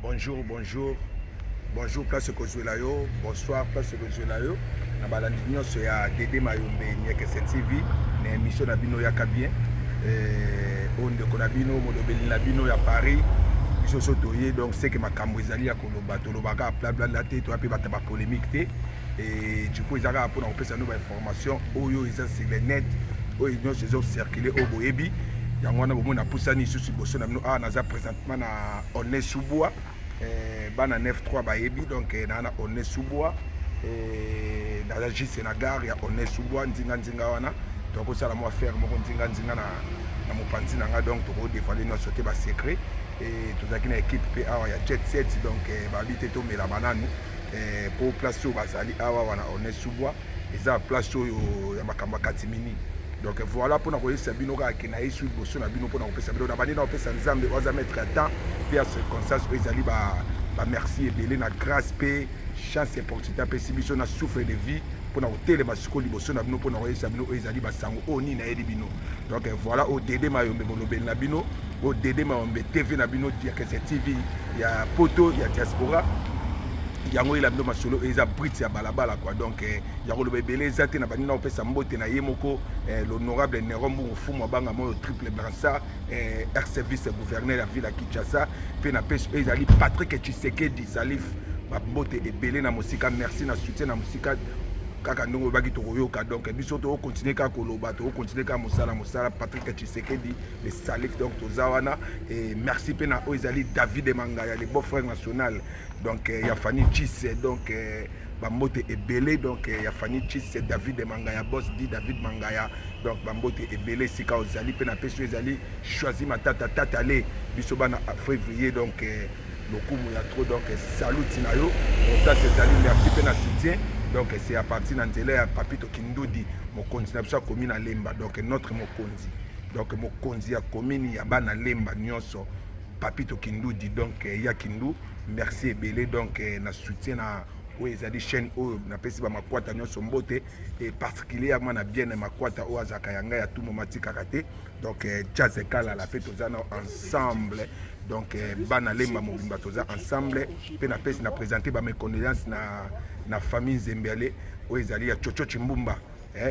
Bonjour, bonjour. Bonjour, place ekozwela yo. Bonsoir, place ekozwela yo. Na balandi nyonso ya Dede Mayombe Nyekese TV na émission na bino yaka bien. Eh, oyo ndeko na bino molobeli na bino ya Paris biso so toye donc c'est que makambo ezali ya koloba tolobaka blablabla te toya mpe bato ba polémique te et du coup eza kaka mpona kopesa bino bainformation oyo eza sur le net oyo nyonso ezocircule oyo boyebi yango wana bomoi napusani lisusu liboso na bino awa naza présentement na Aulnay Sous-Bois eh, bana 9-3 bayebi donc eh, naa na Aulnay Sous-Bois eh, naza juste na gare ya Aulnay Sous-Bois nzinga nzinga wana tokosala mwa affaire moko nzinga nzinga na, na mopanzi na nga donc tokodévoile nyonso te basecret e tozalaki na équipe mpe awa ya jet set donc eh, babi te tomela bananu mpo place oyo bazali awa wana Aulnay Sous-Bois eza place oyo ya makambo ya katimini. Donc voilà mpona koyebisa bino kaka ke nayesu liboso na bino mpona kopesa bino na bandi na kopesa Nzambe oyo aza maître ya temps mpe ya circonstance oyo ezali bamerci ebele na grâce mpe chance opportunité apesi biso na souffle de vie mpona kotelema sikoyo liboso na bino mpona koyebisa bino oyo ezali basango oyo nini nayeli bino. Donc voilà, oyo Dede Mayombe molobeli na bino, oyo Dede Mayombe TV na bino, Diakese TV ya poto ya diaspora. Yango oyela bino masolo oyo eza brite ya balabala quoi. Donc ya koloba ebele eza te. Na bandi na kopesa mbote na ye moko l'honorable Neron Mbungu Fumu abanga moyo triple brassard, ex vice gouverneur ya ville ya Kinshasa. Mpe na pesi oyo ezali Patrick Tshisekedi Salif bambote ebele na mosika. Merci na soutien na mosika kaka ndenge oyebaki tokoyoka. Donc biso tokocontinue kaka koloba, tokocontinue kaka mosala mosala. Patrick Tshisekedi le Salif, donc toza wana. Et merci mpe na oyo ezali David Mangaya, le beau frère national, donc ya Fanny Chis, donc bambote ebele. Donc ya Fanny Chis, David Mangaya, boss di David Mangaya, donc bambote ebele esika ozali. Mpe napesi oyo ezali Choisi Matata Tatale, biso bana février, donc lokumu ya trop. Donc saluti na yo place ezali, merci mpe na soutien. Donc c'est à partir na nzela ya Papito Kindudi, mokonzi na biso akomi na Lemba, donc notre mokonzi, donc mokonzi ya commune ya bana Lemba nyonso, Papito Kindudi. Donc ya Kindu, merci ebele donc na soutien na oyo ezali chaîne oyo. Napesi bamakwata nyonso mbote et particulièrement na bien makwata oyo azalaka ya ngai ya tout moment, tikaka te. Donc jazz ekalala mpe toza na ensemble. Donc bana Lemba mobimba toza ensemble. Mpe napesi na présente bames condoléances na famille Nzembeale oyo ezali ya Chocho Chimbumba,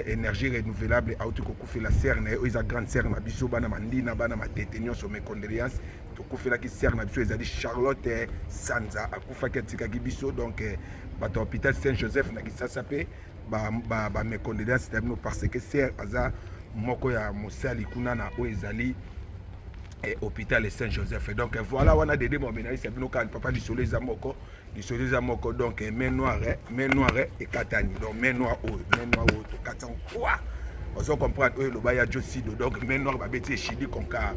énergie renouvelable, auti kokufela sœur na ye oyo eza grande sœur na biso bana Mandina, bana Matete nyonso, mes condoléances. Tokufelaki sœur na biso ezali Charlotte Sanza, akufaki atikaki biso. Donc bato ya hôpital Saint Joseph na Kisasa mpe bames condoléances na bino parce que sœur aza moko ya mosali kuna na oyo ezali hôpital Saint Joseph. Donc voilà, wana Dede Mobenalisa bino kaka papa. Lisolo eza moko, lisolo eza moko. Donc main noire, main noire ekatani. Donc main noire oyo, main noire oyo tokati yango quoi, ozo comprendre oyo eloba ya Josido. Donc main noire babeti eshidi concar,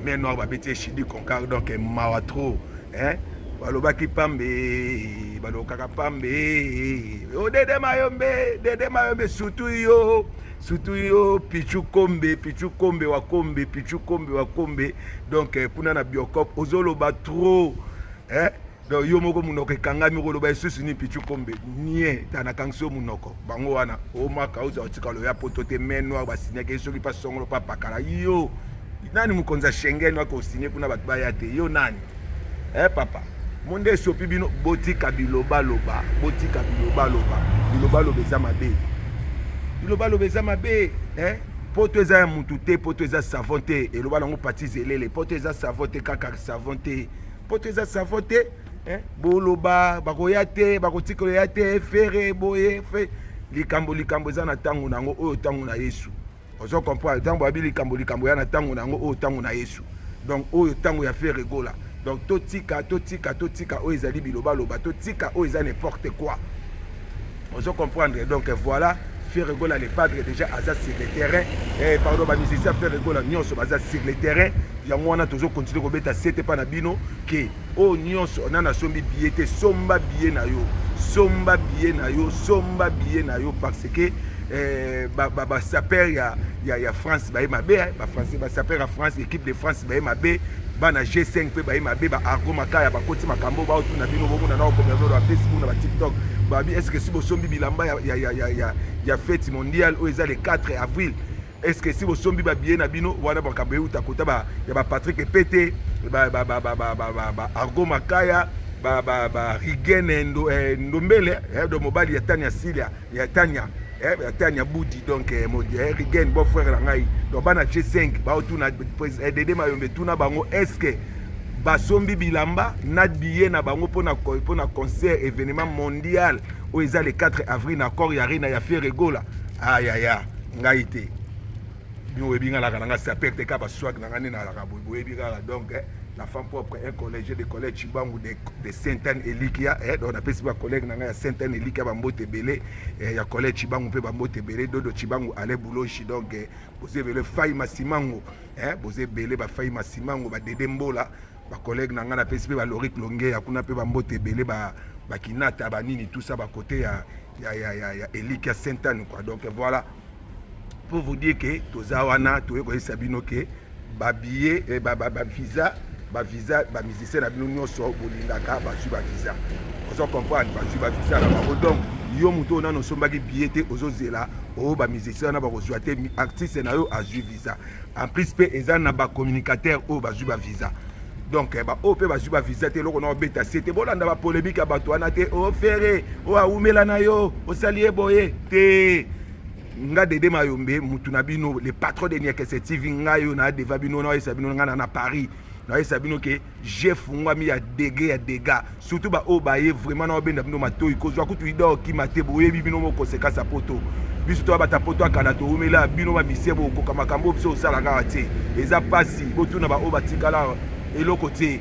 main noire babeti eshidi concar. Donc mawa trop, hein? Balobaki pambe, balokaka pambe o Dede Mayombe, Dede Mayombe, surtout yo, surtout yo Pichu Kombe, Pichu Kombe wa Kombe, Pichu Kombe wa Kombe. Donc kuna na Biocop ozoloba trop, eh? Donc yo moko monoko ekangami, koloba lisusu nini? Pichu Kombe nie ta nakangisi yo monoko. Bango wana omaka ozwa otikala oya poto te. Main noire basinyaki soki mpa songolo mpa pakala. Yo nani? Mokonzi ya Schengen waka osigne kuna bato baya te. Yo nani? Eh papa monde esopi bino. Botika bilobaloba, botika bilobaloba. Bilobaloba eza mabe, bilobaloba eza mabe, eh? Poto eza ya mutu te, poto eza savon te. Eloba nango pati zelele, poto eza savon te, kaka savon te, poto eza savon te, eh? Boloba bakoya te, bakotikela ya te. Ferre boye fe likambo, likambo eza na ntango na yango oyo ntango na Yesu. Ozo comprendre? Ntango babi likambo, likambo ya na ntango na yango oyo ntango na Yesu. Donc oyo ntango ya Ferre Gola. Donc totika, totika, totika oyo ezali bilobaloba, totika oyo eza n'importe quoi. Ozo comprendre? Donc voilà, Ferre Gola le padre déjà aza sur le terrain, pardon, bamusicien Ferre Gola nyonso baza sur le terrain. Yango wana tozocontinue kobeta sete mpa na bino ke oyo nyonso nani asombi billet te, somba billet na yo, somba billet na yo, somba billet na yo parce que basapeur ya France baye mabe, bafrançais, basapeur ya France, équipe de France baye mabe, bana G5 mpe baye mabe, baargo makaya bakoti makambo baotuna bino. Bomona na okomela bino na Facebook, na baTikTok, babi est ce que si bosombi bilamba ya fête mondiale oyo eza le 4 avril. Est ce que si bosombi babillet na bino wana, makambo euta kota ba, ya baPatrick Epete, ba Argo Makaya, ba Rigene Ndombele, do mobali ya Tania Silia, ya Tania, ya Tania Budi. Donc Rigene, bon frère na ngai. Donc bana G5 baotuna Dede Mayombe, tuna bango: est ce que basombi bilamba na billet na bango mpona concert événement mondial oyo eza le 4 avril na Accor ya Arena ya Ferre Gola? Ayaya, ngai te, bino oyebi nga alaka na nga saper te, kaka baswag na nga nde nalaka boye, boyebi kaka. Donc la femme propre, un collège de collège Chibangu de Sainte-Anne Elikia, donc napesi bacollègue na ngai ya Sainte-Anne Elikia bambote ebele, ya collège Chibangu mpe bambote ebele, Dodo Chibangu, Ale Buloshi. Donc boza ebele, Fai Masimango, boza ebele, bafai Masimango, badede Mbola, bacollègue na ngai. Napesi mpe balorik Longeya kuna mpe bambote ebele, bakinata, banini, tout ça, bakote ya Elikia Sainte-Anne, quoi. Donc voilà, pour vous dire que toza wana, toye koyebisa bino ke babillet, bavisa, bavisa bamusicien na bino nyonso bolingaka bazwi bavisa. Ozo comprendre? Bazwi bavisa na bango. Donc yo moto oyo nano osombaki billet te, ozozela oyo bamusicien wana bakozwa te, artiste na yo azwi visa. En plus mpe eza na bacommunicateur oyo bazwi bavisa. Donc baoyo mpe bazwi bavisa te, eloko na obeta se te, bolanda bapolémique ya bato wana te. Ofere oyo awumela na yo, osali ye boye te. Nga Dede Mayombe, mutu na bino, le patron de Niekese TV, ngai oyo na deva bino, naoyesa bino, ngai na Paris, nayesa bino ke je fungwami ya dege ya dega, surtout baoyo baye vraiment na obenda bino matoi kozwa kutu ida okima te. Boyebi bino mo conséquence ya poto. Biso toya poto akala, toumela bino bamisie, bokoka makambo biso osala kaka te, eza mpasi. Botuna baoyo batikala eloko te.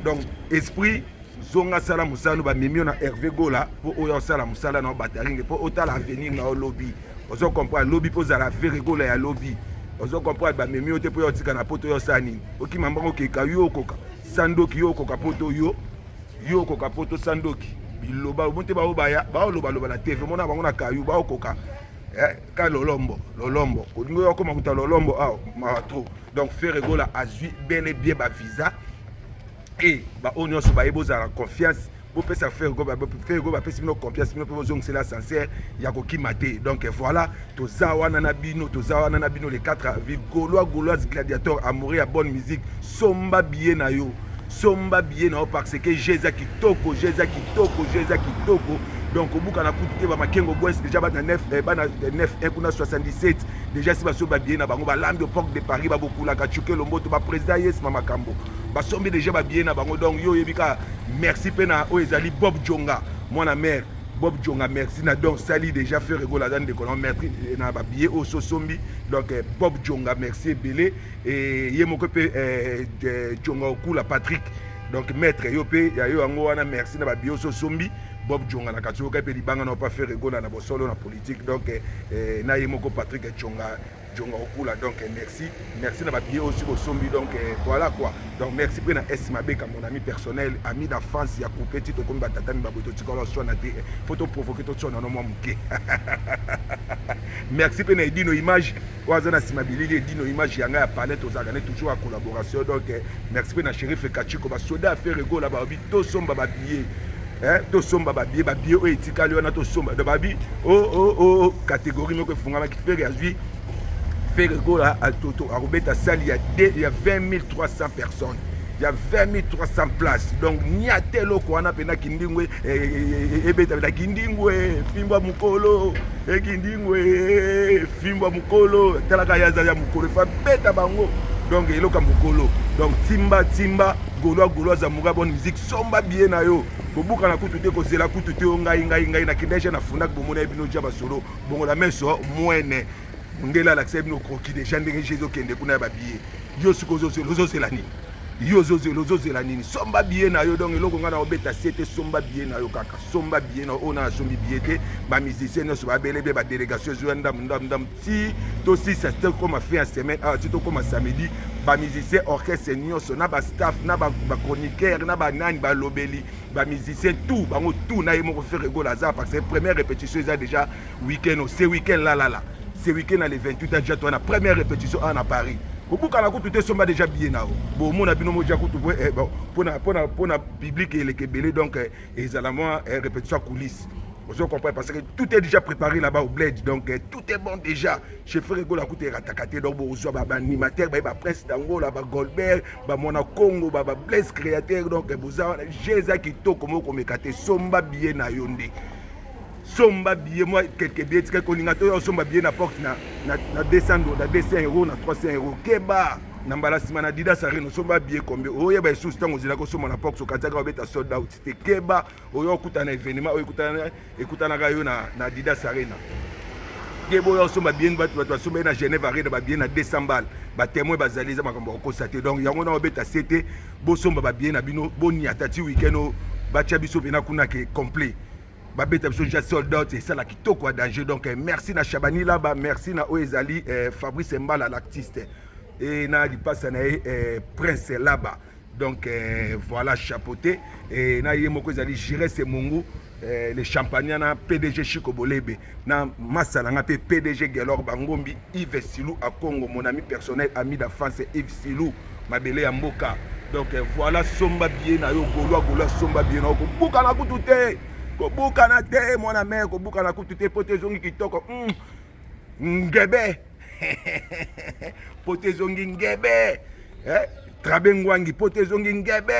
Donc esprit zonga, sala mosala. Bamemi yo na Hervé Gola mpo oyo osala mosala na bataringe, mpo otala avenir na yo lobi. Ozo comprendre? Lobi mpo ozala Ferre Gola ya lobi. Ozo comprendre? Bamemi yo te mpo yo otika na poto, yo osala nini? Okima mbango, okeka yo okoka sandoki, yo okoka poto, yo okoka poto sandoki biloba omo te. Bao baya baolobaloba na TV, mona bango na kayu, baokoka ka lolombo lolombo, kolingi oyo okoma kuta lolombo awa, mawa trop. Donc Ferre Gola azwi bel et bien bavisa e baoyo nyonso baye, bozala confiance, bopesa Ferre Gola, bapesi bino confiance, bino mpe bozongisela sincère ya kokima te. Donc voilà, toza wana na bino, toza wana na bino le 4 avril. Gaulois, Gauloise, gladiateur amoureux ya bonne musique, somba billet na yo, somba billet na yo, parce que je eza kitoko, je eza kitoko, je eza kitoko. Donc obukana kutu te. Bamakengo boys déjà, bana 9, bana 9 1 kuna 77 déjà si baso babillet na bango, balambi au porte de Paris, babokulaka Cuke Lomboto, baprésident Yesma Makambo, basombi déjà babillet na bango. Donc yo oyebi kaka. Merci mpe na oyo ezali Bob Jonga, mwana mare Bob Jonga, merci na donc sali déjà Ferre Gola aza ndeko na merci na babillet oyo sosombi. Donc Bob Jonga, merci ebele. Ye moko mpe Jonga Okula Patrick, donc maître yo mpe ya yo yango wana, merci na babillet oyo sosombi. Bob Jonga na kati oyoka mpe libanga na opa Ferre Gola na bosolo na politique. Donc na ye moko Patrick Jonga, Jonga Okula, donc merci, merci na babillet aussi bosombi. Donc voilà quoi. Donc merci mpe na S Mabeka, mon ami personnel, ami d'enfance ya coupe ti tokomi batata mibaboye, totikala oswana te, faut toprovoke, toswana no mwa moke. Merci mpe na Edino Image oyo aza na nsima bilili, Edino Image ya ngai ya palais, tozalaka ne toujours ya collaboration. Donc merci mpe na Shérif Kachiko, basoda ya Ferre Gola, balobi tosomba babillet, tosomba babillet, babillet oyo etikali wana tosomba. Donc babi o catégorie moko efungamaki, Ferre azwi, Ferre Gola akobeta salle ya 20 300 personnes, ya 20 300 places. Donc nia te eloko wana mpena kindingwe ebeta mpena kindingwe fimbwa mokolo, ekindingwe fimbwa mokolo, talaka ye aza ya mokolo, efa beta bango. Donc eloko ya mokolo. Donc timba timba, Gaulois, Gaulois amoureux bonne musique, somba billet na yo, kobukana kutu te, kozela kutu te. O ngai ngai ngai nakenda ja na fundaki, bomona ye bino ja basolo bongola meso mwene mondele alakisa bino kroki deja ndenge je ezokende kuna ya babillet. Yo soki ozozela nini? Yo ozozela, ozozela nini? Somba billet na yo. Donc eloko ngai na obeta se te, somba billet na yo kaka, somba billet na oyo na asombi billet te. Bamusicien nyonso babele be, badélégation ezoya ndambu ndambu ndambu ti tosisa, tokóma fin ya semaine awa, ti tokóma samedi. Bamusicien, orchestre nyonso na bastaff na bachroniqueur na banani balobeli, bamusicien tout, bango tout na ye moko Ferre Gola aza, parce que première répétition eza déjà week-end, ce week-end lalala, ce week-end na le 28 déjà toa na première répétition awa na Paris. Kobukana kutu te, somba déjà billet na yo. Bomona bino moja kutu mpona public eleka ebele. Donc ezala mwa répétition ya coulisse. Ozo comprendre, parce que tout est déjà préparé là-bas au bled. Donc tout est bon déjà chez Ferre Gola. Kuta erataka te. Donc bozwa baanimateur baye, baprince d'Angola, baGolbert, bamwana Congo, baBlaise créateur. Donc boza wana, je eza kitoko moko komeka te. Somba billet na yo nde, somba billet. Mwa quelques billets tika kolinga to osomba billet na porte na 200, na 200 euros, na 300 euros. Keba na mbala nsima na Adidas Arena, osomba billet combien? Oyeba lisusu ntango ozelaki osomba na porte, okatiaka babeta sold out te. Keba, oyo okuta na événement oyo ekutanaka yo na Adidas Arena. Keba, oyo osomba billet, bato basomba ye na Genève Arena babillet na 200 balles. Batémoin bazali, eza makambo ya kokosa te. Donc yango na obeta se te, bosomba babillet na bino, boniata ti weekend oyo batia biso mpena kuna ke complet, babeta biso déjà sold out, esala kitoko ya danger. Donc merci na Chabani Laba, merci na oyo ezali Fabrice Mbala l'artiste e na lipasa na ye Prince Laba. Donc voilà, chapeauté e na ye moko ezali Girese Mongu, le champagnat, na PDG Chico Bolebe, na masa na nga mpe PDG Gelor Bangombi, Yves Silou Akongo, mon ami personnel, ami d'enfance, Yves Silou mabele ya mboka. Donc voilà, somba billet na yo, golwa golwa, somba billet na yo. Kobukana kutu te, kobukana te, mwana mare, kobukana kutu te, po te ezongi kitoko. Ngebe po te ezongi ngebe, eh? Trabe ngwangi po te ezongi ngebe,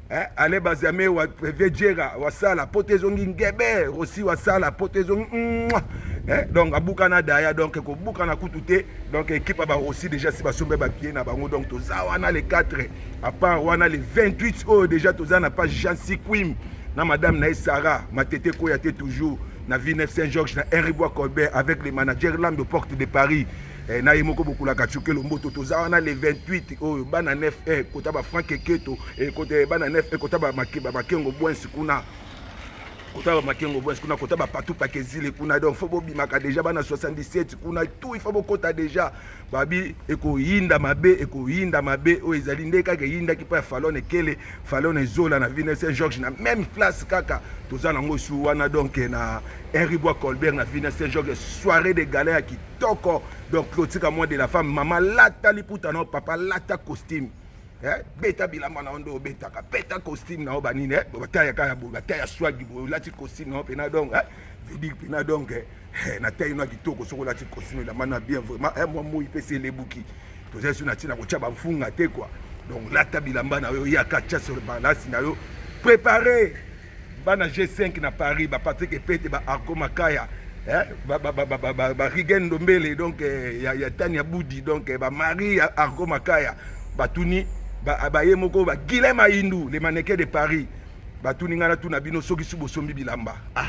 eh? Ale bazame wa vejera wasala po te ezongi ngebe, Rosi wasala po te ezongi eh? Donc abukana daya, donc kobukana kutu te. Donc équipe ya baRosi déjà si basombe babillet na bango. Donc toza wana le 4. À part wana, le 28 oyo déjà toza na page Jean Siquim na madame na ye Sara Matete koya te, toujours na Villeneuve Saint Georges, na Henri Bois Colbert, avec les managers Lambe aux portes de Paris, na ye moko bokulaka Cukelo Mboto. Toza wana le 28 oyo, bana 9 kota bafrank Eketo, kota bana 9, kota bamakengo bwensi kuna, kota bamakengo bwensi kuna, kota bapatu pakezile kuna. Donc faut bobimaka déjà, bana 77 kuna, tout il faut bokota déjà. Babi ekoyinda mabe, ekoyinda mabe. Oyo ezali nde kaka eyindaki mpo ya Falone ekele, Falone ezola na Villeneuve Saint Georges, na même place kaka toza nango esu wana. Donc na Henri Bois Colbert, na Villeneuve Saint Georges, soirée de gala ya kitoko. Donc clôture mois de la femme, mama lata liputa na yo, papa lata costume, beta bilamba na yo nde obetaka, beta costume na yo banini, bataya kaka boye, bataya swagi boye, olati costume na yo mpena. Donc veut dire mpena, donc na taille no ya kitoko, soki olati costume, elamba na bien vraiment, mwa moi mpe se elebuki, tozali so na ntina kotia bafunga te quoi. Donc lata bilamba na yo, yaka tia sur balasi na yo, préparé. Bana G5 na Paris, baPatrik Epete, baArco Makaya, barigen Ndombele, donc ya Tani ya Budi, donc bamari ya Argo Makaya, batuni baye moko, baguilem Ayindu, les mannequins de Paris, batuni ngai natuna bino soki su bosombi bilamba. Ah,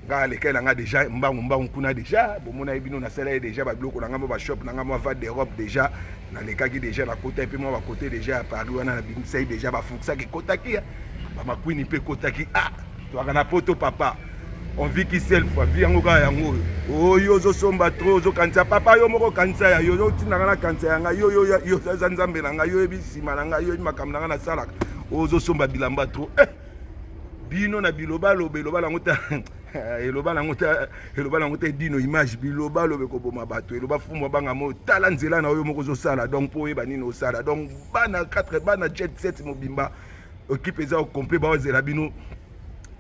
ngai alekeli na nga déjà mbangu mbangu kuna déjà, bomona ye bino, nasala ye déjà babiloko na ngai, mo bashop na ngai, mwa va d'Europe déjà nalekaki déjà, nakota mpe mwa bakote déjà ya Paris wana, nabimisaki déjà bafuksaki, ekotaki bamakwini mpe ekotaki. Ah, toaka na poto, papa, on vit qu'une seule fois, vie yango kaka yango oyo. Oyo ozosomba trop, ozokanisa papa yo moko, kanisa ya yo, ozotindanga na kanisa ya ngai, yo yo yo eza nzambe na ngai, yo oyebi nsima na ngai, yo oyebi makambo na ngai nasalaka. Oyo ozosomba bilamba trop, eh! Bino na bilobaloba, eloba nango ta, eloba nango ta, eloba nango te dino image, bilobaloba ekoboma bato. Eloba fumu abanga mo, tala nzela na oyo moko ozosala, donc mpo oyeba nini osala. Donc bana 4, bana jet 7 mobimba, équipe eza complet, baozela bino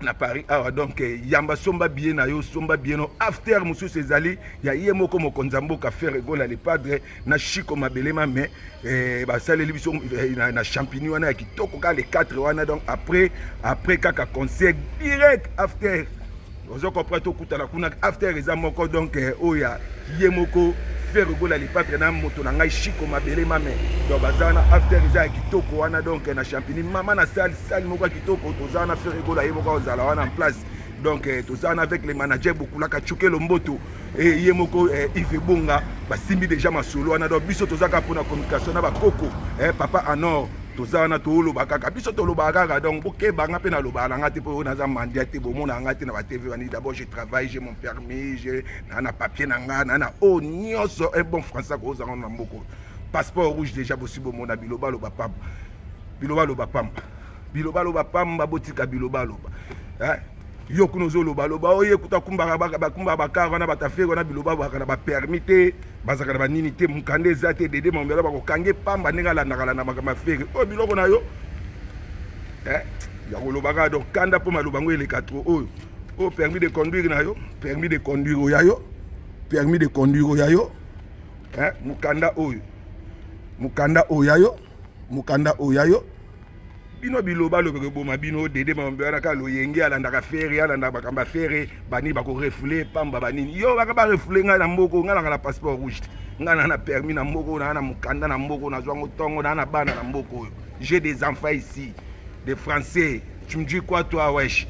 na Paris awa. Donc yamba, somba billet na yo, somba billet no. After mosusu ezali ya ye moko mokonzi ya mboka Ferre Gola le Padre na Chiko Mabele mame, basaleli biso na Champigny wana ya kitoko kaka le 4 wana. Donc après kaka concert, direct after, ozo comprendre, tokutana kuna. After eza moko, donc oyo ya ye moko Ferre Gola le Padre na moto na ngai Chiko Mabele mame. Donc baza wana, after eza ya kitoko wana. Donc na Champigny, mama, na salle moko ya kitoko, toza wana. Ferre Gola ye moko azala wana en place. Donc toza wana avec les managers bokulaka Chukelo Mboto e ye moko Yves Bonga, basimbi déjà masolo wana. Donc biso toza kaka mpona communication na bakoko, papa anor, toza wana, toloba kaka, biso tolobaka kaka. Donc bokebanga mpe nalobaka na nga te, mpo oyo naza mandia te, bomona nga te na batv wani. D'abord je travaille, j'ai mon permis, j'ai na papier na nga, na oyo nyonso un bon français akozanga na mboka, passeport rouge déjà. Bosi bomona bilobaloba pamba, bilobaloba pamba, bilobaloba pamba, botika bilobaloba. Yo kuna ozolobaloba, oye kuta kumbaka, bakumbaka bakar wana, batafere wana, biloba bazalaka na bapermis te, bazalaka na banini te, mokanda eza te. Dede Mambela bakokange pamba ndenge alandaka landa makambo afere oyo, biloko na yo ya kolobaka. Donc kanda mpo maloba yango eleka trop oyo. Oyo permis de conduire na yo, permis de conduire oyo ya yo, permis de conduire oyo ya yo, eh, mokanda oyo, mokanda oyo ya yo, mokanda oyo ya yo. Bino biloba lobeke boma bino. Dede Mambe wana kaka loyenge, alandaka Ferre, alandaka makambo ya Ferre. Banini bakorefouler pamba, banini yo baka barefouler. Ngai na mboko, ngai nanga na passeport rouge te. Ngai na na permis na mboko, naa na mokanda na mboko, nazwango ntongo, naa na bana na mboka oyo. J'ai des enfants ici, des Français. Tu me dis quoi, toi? Wesh,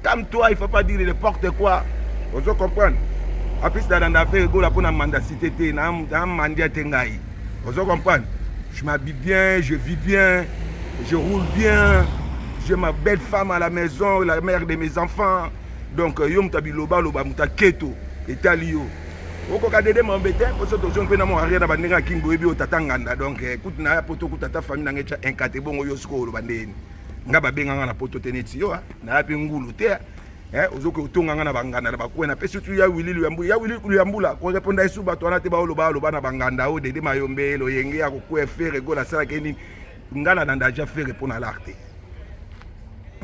calme-toi, il faut pas dire n'importe quoi. Ozo comprendre? Apesi nalanda Ferre Gola mpona mendacité te, na mandia te. Ngai, ozo comprendre, je m'habille bien, je vis bien, je roule bien, j'ai ma belle femme à la maison, la mère de mes enfants. Donc yo moto abiloba aloba, moto aketo etali yo, okoka Dede Mambe te. Poso tozongi mpe na mo arrière na bandenge ya King. Boyebi oyo tata nganda. Donc kutu na ya poto, kutu ata famille nanga etya inkate bongo. Yo sikoyo oloba ndeni? Nga babenganga na poto te neti yo, naya mpe ngulu te. Ozoki otonganga na banganda na bakwe. Napesi tu ya Wili Luyambula, ya Wili Luyambula korépondre esu bato wana te. Baoloba aloba na banganda oyo Dede Mayombe, loyenge ya kokwea. Ferre Gola asalaki nini? Nga nalanda ja Ferre mpo na l'art te,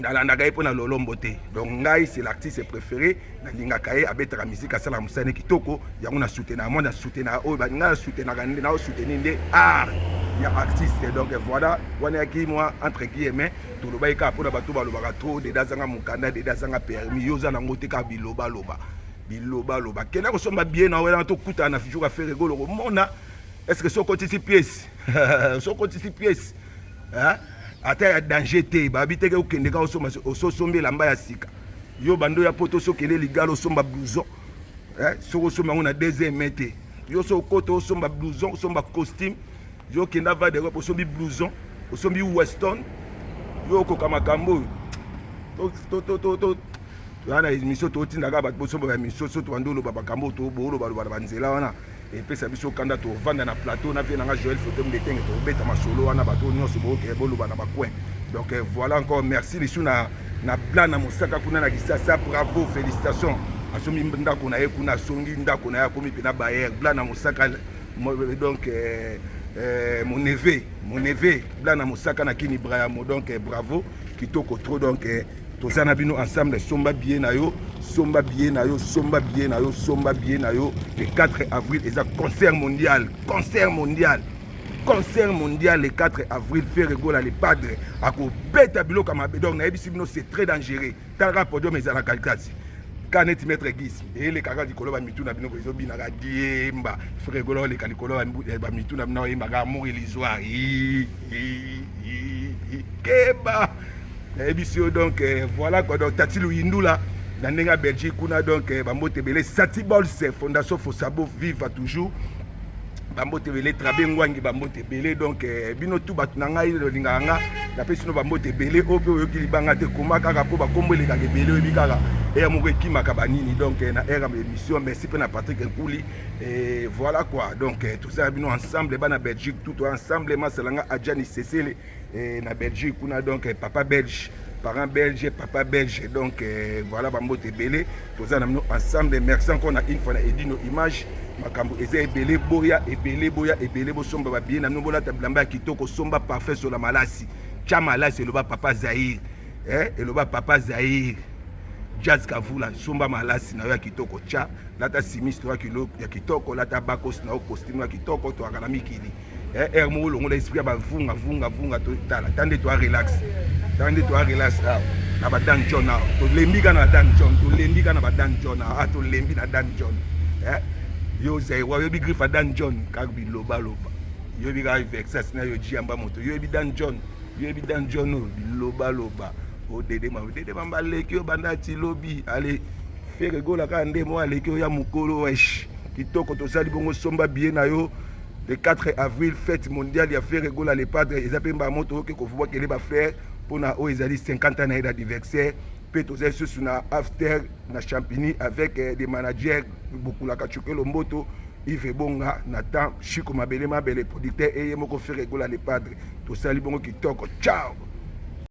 nalandaka ye mpo na lolombo te. Donc ngai, c'est l'artiste préféré, nalingaka ye, abetaka musique, asalaka mosala kitoko. Yango na soutenaka, moi na soutenaka oyo ngai nasoutenaka nde naosoutenir nde art ya artiste. Donc voilà, wana yaki mwa entre guillemets tolobaki kaka mpona bato balobaka trop. Dede azanga mokanda, Dede azanga permis, yo oza nango te. Kaka bilobaloba, bilobaloba. Kenda kosomba billet na wana, tokutana na jour ya Ferre Gola. Komona est ce que so okotisi pièce, so okotisi pièce ata ya danger te. Babi teke okende kaka osomba, ososomba elamba ya sika. Yo bando ya poto, so okende ligala, osomba blouson. Soki osomba yango na deuxième main te, yo so okota, osomba blouson, osomba costume. Yo okenda va d'Europe, osombi blouson, osombi Weston. Yo okoka makambo oyo? Toya na émission, totindaka bato bosomba baémission. So tobandi oloba makambo oyo boolobaloba na banzela wana, epesa biso kanda. Tovanda na plateau na vie nanga Joel Foto Mbetenge, tobeta masolo wana. Bato nyonso bookee boloba na bacoin. Donc voilà, encore merci lisu na blan na mosaka kuna na Kisasa. Bravo, félicitation. Asombi ndako na ye kuna, asongi ndako na ye, akomi mpena bayer. Blan na mosaka, donc mon neveu, mon neveu blan na mosaka na Kini Brayamo. Donc bravo, kitoko trop. Donc toza na bino ensemble. Somba billet na yo, somba billet na yo, somba billet na yo, somba billet na yo. Le 4 avril eza concert mondial, concert mondial, concert mondial le 4 avril. Ferre Gola le Padre akobeta biloko ya mabe. Donc nayebisi bino, c'est très dangereux. Talaka podium ezalaka kasi ka neti Maître Gims eyelekaka likolo bamitu na bino, ezobinaka diemba. Ferre Gola oleka likolo bamitu na bino, oyembaka amour illusoire. Keba, nayebisi yo. Donc voilà quoi. Donc Tati Luyindula na ndenge ya Belgique kuna, donc bambote ebele. Sati Bols, Fondation Fosabo, vive toujours. Bambote ebele. Trabe Ngwangi, bambote ebele. Donc bino tu bato na ngai olingaka nga, napesi bino bambote ebele. Oyo mpe oyoki libanga te, koma kaka mpo bakombo elekaka ebele. Oyebi kaka ere moko ekimaka banini. Donc na ere ya émission, merci mpe na Patrick Nkuli. Et voilà quoi. Donc tozala bino ensemble, bana Belgique tout ensemble. Masalanga Adjani Sesele na Belgique kuna. Donc papa belge, parent belge, papa belge. Donc voilà, bambote ebele, toza na bino ensemble. Merci encore na une fois na Edino Image. Makambo eza ebele, boya ebele, boya ebele, bosomba babillet na bino, bolata bilamba ya kitoko. Somba parfait, sola malasi, tya malasi. Eloba papa Zaire, eloba papa Zaire Jazz Kavula. Somba malasi na yo ya kitoko, tya, lata simis to ya kitoko, lata bakos na yo, costume ya kitoko. Toyaka na mikili ere moko, olongola esprit ya bavunga vunga vunga. Totala ta nde toa relax, ta nde toa relax awa na badan John awa. Tolembi kaka na badan John, tolembi kaka na badan John awa. Tolembi na Dan John. Yo Zaire, oyebi griffe ya Dan John? Kaka bilobaloba. Yoyebi kaka vexas na yo jiamba moto. Yoyebi Dan John, yoyebi Dan John oyo bilobaloba. Odede Mamba, Dede Mamba aleki oyo banda ti lobi. Ale Ferre Gola kaka nde mo aleki oyo ya mokolo. Wesh, kitoko. Tosali bongo. Somba billet na yo le 4 avril, fête mondiale ya Ferre Gola le Padre. Eza mpe mbala moto oyoki kovwakele bafrère mpona oyo ezali 50 ans na ye d'anniversaire. Mpe tozali susu na after na Champigny avec des managers Bokulaka Chukelo Mboto, Yves Bonga, Nathan Chiko Mabele Mabele, producteur eye moko Ferre Gola le Padre. Tosali bongo kitoko. Ciao.